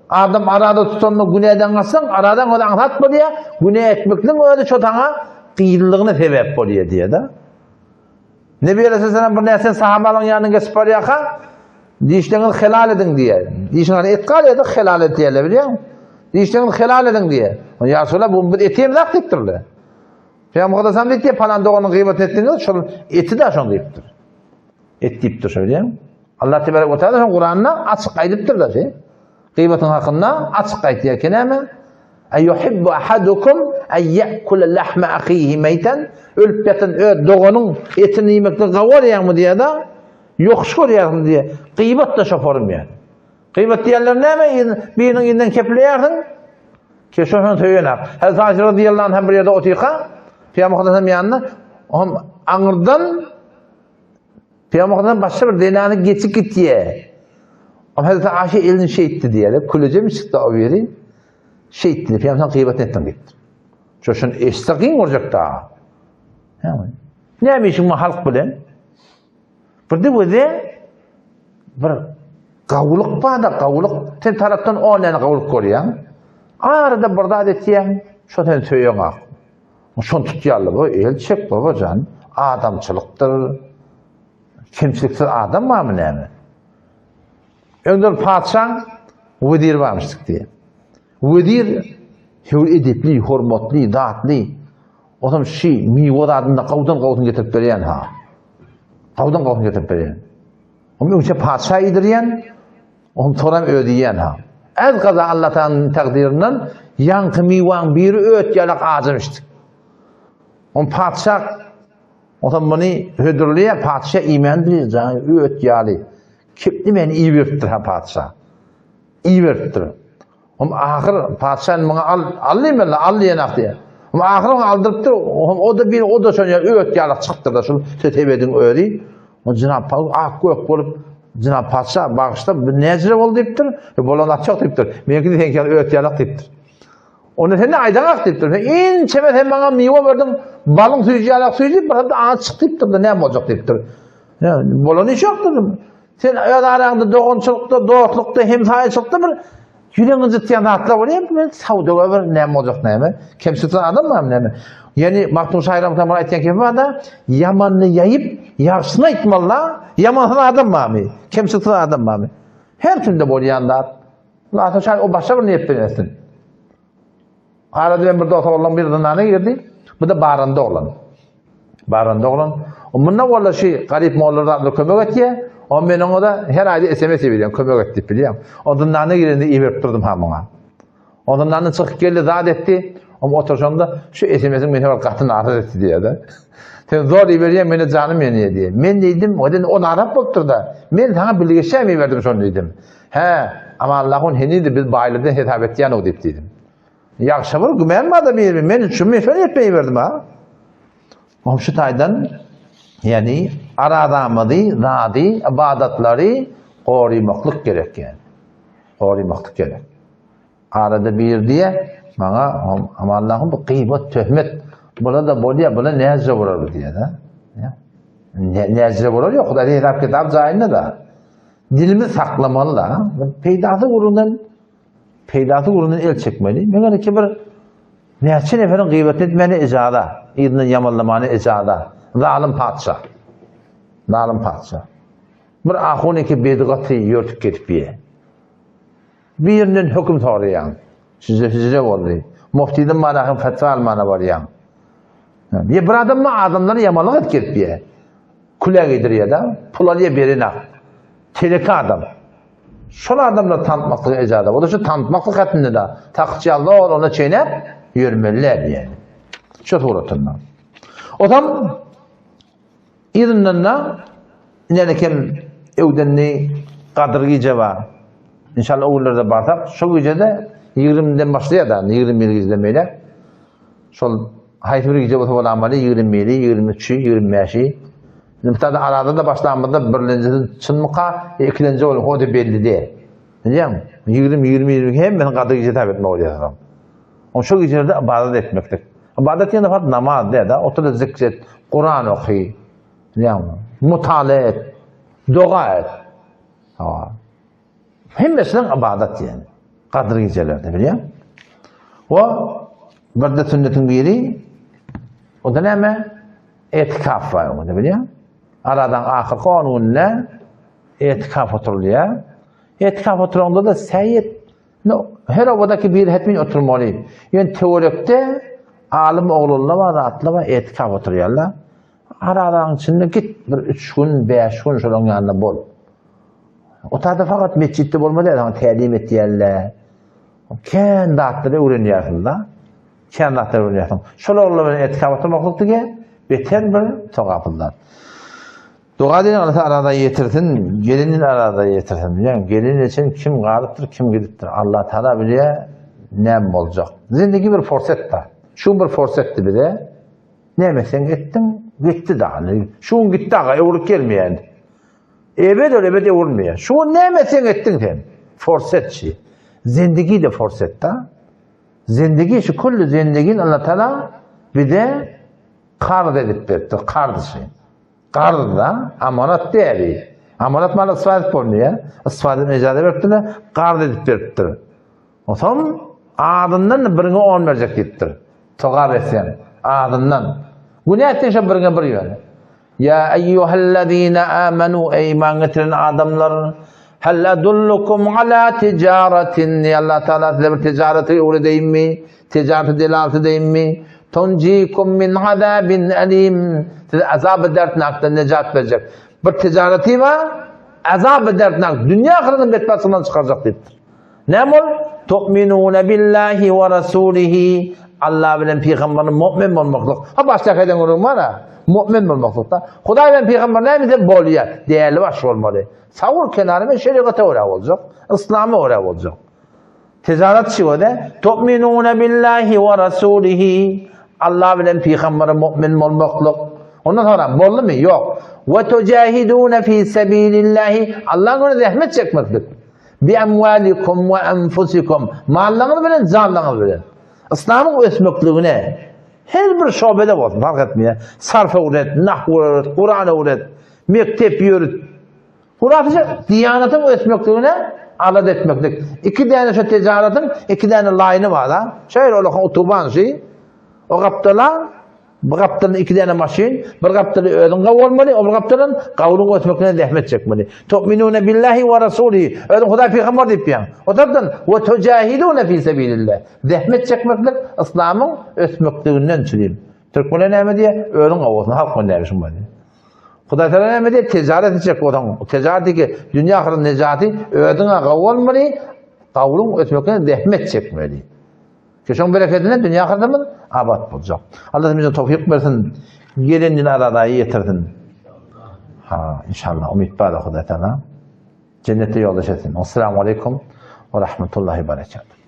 Adam arada tutanda günäden gaçsaň, aradan özi aňsat bolýar, günä etmekligiň özi şo saňa kynlygyna sebäp bolýar diýýär-de. Nebi Aleyhisselam bir näçe sahabalaryň ýanyna geçip barýarka, dişleriňizi helal ediň diýýär. Dişiňe et galýar-da, helal et diýýärler, bilýäňmi? Dişleriňizi helal ediň diýýär. Ýa Resulallah, bu biz et ýemzak diýipdirler. Pygamber Aleyhisselam diýipdir, palan doganyň gyýbatyny etdiňiz, şol eti-de şoň diýipdir. Et diýipdir şo, bilýäňmi? Allah tebarek we taala şoň Kuranda açyk aýdypdyr-da şi. Gyýbatyň hakynda açyk aýtýar ki näme? Eýuhibbu ahadukum en ýe'kule lahme ahihi meýten? Ölüp ýatan öz doganyň etini iýmekden gawy görýäňmi diýýär-de, ýokuş görýärsiň diýýär. Gyýbat-da şo form ýaly. Gyýbat diýenler näme? Biriniň yzyndan kepleýärsiň. Ki şo şony söýenak. Hazreti Aişe radiyallahu anha bir ýerde otyrka, Pygamber Muhammed ýanynda, ohm aňyrdan Pygamber Muhammed başga bir zenany geçip gitýär. O Hazreti Aişe elini şeýtdi diýýär. Külüjem çykdy o biri. Şeýtdi, Pygamber sen gyýbat etdiň diýipdir. Şo şun eşitse kyn görjek da. Näme işiň bar halk bilen? Bir de özi bir gawulyk bar da, gawulyk. Sen tarapdan on näne gawulyk görýäň. Arada bir zat etýäň, şo sen söýeň ak. Şony tutýarlar. Bu el çek babajan, adamçylykdyr. Kemçiliksiz adam barmy näme? Öňden patyşaň weziri barmyşdyk diýýär. Wezir höwür edepli, hormatly, zatly. Otam şi miwe zadynda gawdan gawsyn getirip berýän ha. Gawdan gawun getirip berýän. Onuň öňçe patyşa iýdirýän, onuň soram özi iýýän ha. Ez gaza Allah Tagalanyň takdyrynyň ýaňky miwaň biri öt ýalak ajam içdik. On patyşa Onsoň muny hödürleýär, patyşa iýmän bilýär, jaňy öt ýaly. Kepni meni iýiberipdir ha patyşa. Iýiberipdir. Om ahyr patyşa muňa al, al diýmeli, al diýen ak diýýär. Om ahyr oňa aldyrypdyr, om o da bir, o da şol ýaly öt ýaly çykypdyr da şol tötebediň özi. O jenap ak gök bolup, jenap patyşa bagyşla, bu näjire boldy diýipdir. E, bolan açak diýipdir. Meňki de seňki ýaly öt ýalak diýipdir. Onda sen ne aýdaňak diýipdir. Sen inçeme sen maňa miwe berdiň, balyň süýji ýalak süýji, bir hafta aňa çyk diýipdir, näme boljak diýipdir. Bolan iş ýokdur. Sen öz araňda dogançylykda, dostlukda, hemsaýaçylykda bir ýüregiňi ynjytýan zatlar bolýar. Men sawda bir näme boljak näme? Kemsitlen adam barmy näme? Ýani Magtymguly şahyr hem aýtýan kepi bar-da, ýamanyny ýaýyp, ýagşysyny aýtmaly-da, ýamansyz adam barmy? Kemsiksiz adam barmy? Her kimde bolýan zat. Magtymguly şahyr o başga bir niýet bilen etsin. Arada ben bir dost oglan bir zyndana girdi. Bu da baranda oglan. Baranda oglan. O munda walla şu garyp mollalar zatlar kömek etýär. O men oňa da her aýda SMS iberýän, kömek et diýip bilýän. O zyndana girende iberip durdum ha muňa. O zyndandan çykyp geldi, zat etdi. O oturşanda şu SMS-iň meni bir gaty naraz etdi diýýär-de. Sen zor iberýän, meni janym ýanýar diýýär. Men diýdim, o den o naraz bolupdyr-da. Men saňa bilgeşläp iberdim şony diýdim. Hä, Amanlahun heniz-de biz baýlardan hesap etýän-ow diýip diýdim. Ýagşy bir gümän bar-da bir, men şu men şony etmeý berdim ha. Oň şu taýdan, ýagny arazamyzy, zady, ybadatlary gorymaklyk gerek ýagny. Gorymaklyk gerek. Arada bir diýe, maňa Amanlahun bu gyýbat, töhmet, bula-da bolýar, bula näce bolar bu diýe-de. Näce bolar ýok, Hudaý hesap kitap jaýynda-da. Dilimizi saklamaly-da. Peýdasy ugrundan peýdasy ugrundan el çekmeli. Meger ki bir näçe neferiň gyýbatyny etmäne ejaza, yzyndan ýamanlamana ejaza. Zalym patyşa. Zalym patyşa. Bir ahun eki bedgaty ýörtüp gezip ýe. Birinden höküm soraýaň. Size size boldy. Muftiden manahyň fetwa almana barýaň. Ýa bir adam ma adamlara ýamanlyk edip gezip ýe. Küle giydirýär-de, pul alýar berenak. Teleki adam. Şol adamlary tanıtmaklyga ejaza. O da şu tanıtmaklyk hatynda da takçy ýaly ona çeýnäp ýörmeliler diýýär. Şu suratynda. O tam yzyndan da ine kem öwdenli Gadyr gije bar. İnşallah o günlerde barsak, şu gijede 20-den başlaýar da, 21 gijeden beýle. Şol haýsy bir gije bolsa bolamaly, 21-i, 23-i, 25-i. Indi arada da başlamyzda birlenjisi çynmyka, ikilenji bolmyka o da belli däl. Bilýäňmi? 20, 20, 20 hemmesini gadyr gije hesap etmek bolýar. Oň şo gijelerde ybadat etmeklik. Ybadat diýende fakt namaz däl-de, otur-da zikr et, Kuran oky, bilýäňmi? Mutala et, doga et. Ha. Hemmesiniň ybadat diýen. Gadyr gijelerde bilýän. O birde sünnetiň biri o da näme? Etikaf bar onda bilýän. Aradan ahyrky 10 günde etikaf oturylýar. Etikaf oturanda da seýit no, her obadaki bir hetmin oturmaly. Ýöne töwerekde alym oglanlar bar, zatlar bar, etikaf oturýarlar. Aradan içinde git bir 3 gün, 5 gün şolaryň ýanynda bol. O taýda fakat metjitde bolmaly, saňa tälim etýärler. Kän zatlary öwrenýärsiň da. Kän zatlary öwrenýärsiň. Şol oglanlar bilen etikaf oturmaklyk dige beter bir sogaply zat. Doga diýen Allah arada ýetirsin, gelinin arada ýetirsin. Bilýän, gelin üçin kim galypdyr, kim gidipdir. Allah Taala bilýär, näme boljak. Zindigi bir forsat da. Şu bir forsatdy bize. Näme etseň etdiň, gitdi da. Şu gün gitdi aga, öwrülip gelmeýär. Ebed ol ebed öwrülmeýär. Şu gün näme etseň etdiň sen. Forsatçy. Zindigi de forsat da. Zindigi şu külli zindigin Allah Taala bize karz edip beripdir, karzçy. Karz da, amanat däli. Amanat maly istifade edip bolmaýar. Istifade etme ijaza beripdir, karz edip beripdir. Otam adyndan biriňe on berjek diýipdir. Togap etseň, adyndan. Günä etseň şo biriňe bir ýöne. Ýa eýýuhellezine amenu eý iman getiren adamlar hal adullukum ala tijaratin Allah Taala size bir tijareti öwredeýinmi? Tijareti delalet edeýinmi? Tunjikum min azabin alim. Sizi azaby dertnakdan nejat berjek. Bir tijareti bar, azaby dertnak, dünýä ahyrynyň betbagtçylygyndan çykarjak diýipdir. Näme ol? Tu'minuna billahi we rasulihi. Allah bilen pygamberine mu'min bolmaklyk. Ha başdaky eden gürrüň bar-a. Mu'min bolmaklyk-da. Hudaý bilen pygamber näme diýse bolýar. Däli baş bolmaly. Sawur kenary men şerigata görä boljak. Yslama görä boljak. Tijaret şiwede tu'minuna billahi we rasulihi. Allah bilen pygambere mu'min bolmaklyk. Ondan sonra boldumy? Ýok. We tujahiduna fi sabilillahi. Allahyň ýolunda zähmet çekmeklik. Bi amwalikum we anfusikum. Mallaryňyz bilen, janlaryňyz bilen. Yslamyň ösmekligine her bir şobede bolsun, fark etmeýär. Sarf öwret, nahw öwret, Kuran öwret, mekdep ýörüt. Hurafyja diýanatyň ösmekligine alada etmeklik. Iki däne şu tejaratyň iki däne laýyny bar da. Şeýle olakan otoban şi. O gapdala bir gapdalda iki däne maşyn, bir gapdalda özüň gaw bolmaly, o bir gapdaldan gawunyň ösmekligine zähmet çekmeli. Tu'minuna billahi we rasulihi. Özüň Hudaý pygamber diýip ýaň. O tarapdan we tujahiduna fi sabilillah. Zähmet çekmeklik yslamyň ösmekliginden çürim. Türkmenler näme diýýär? Özüň gaw bolsun, halk bilen näme işiň bar diýýär. Hudaý Tagala näme diýýär? Tijaret etjek bolsaň, tijaret ki dünýä ahyret nejaty özüňe gawy bolmaly, gawulyň ösmekine zähmet çekmeli. Ki şoň berekedine dünýä ahyretimiz abat boljak. Allah bize towfyk bersin. Gelen ýyl azadaýy ýetirsin. Ha, inşallah umyt bar Hudaý Tagala. Cennete ýoldaş etsin. Assalamu aleýkum we rahmetullahi berekatuh.